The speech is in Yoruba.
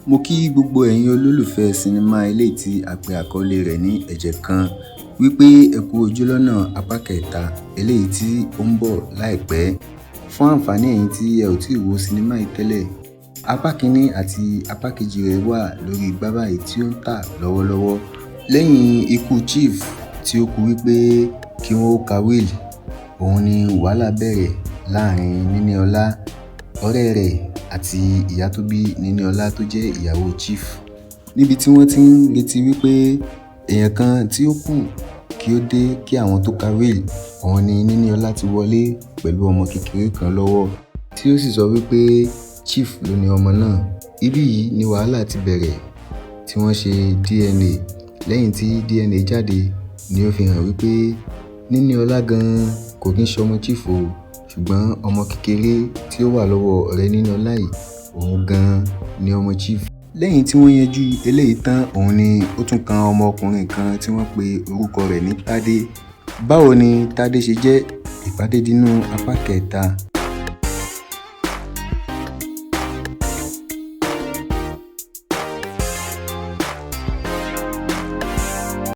Mo kí gbogbo ẹ̀yin olólùfẹ́ sinimá eléyìí tí a pe àkọlé rẹ̀ ní Ẹ̀jẹ̀ Kan wípé ẹ kú ojúlọ́nà apá kẹta eléyìí tí ó ń bọ̀ láìpẹ́. Fún àǹfààní ẹ̀yin tí ẹ ò tíì wo sinimá yìí tẹ́lẹ̀, apá kínní àti apá kejì rẹ̀ wà lórí igbá báyìí tí ó ń tà lọ́wọ́lọ́wọ́. Lẹ́yìn ikú Chief tí ó kú wípé kí wọ́n ó ka will, òun ni wàhálà bẹ̀rẹ̀ láàrin Níníọlá, ọ̀rẹ́ rẹ̀ àti ìyá tó bí Níníọlá tó jẹ́ ìyàwó Chief. Níbi tí wọ́n ti ń retí wípé èèyàn kan tí ó kù kí ó dé kí àwọn tó ka will, òun ni Níníọlá ti wọlé pẹ̀lú ọmọ kékeré kan lọ́wọ́ tí ó sì sọ wípé Chief ló ni ọmọ náà. Ibí yìí ni wàhálà ti bẹ̀rẹ̀ tí wọ́n ṣe DNA. Lẹ́yìn tí DNA jáde ni ó fi hàn wípé Níníọlá gan-an kò kí ń ṣe ọmọ Chief o, ṣùgbọ́n ọmọ kékeré tí ó wà lọ́wọ́ ọ̀rẹ́ Níníọlá yìí, òun gan-an ni ọmọ Chief. Lẹ́yìn tí wọ́n yanjú eléyìí tán, òun ni ó tún kan ọmọkùnrin kan tí wọ́n pe orúkọ rẹ̀ ní Tádé. Báwo ni Tádé ṣe jẹ́? Ìpàdé dínú apá kẹta.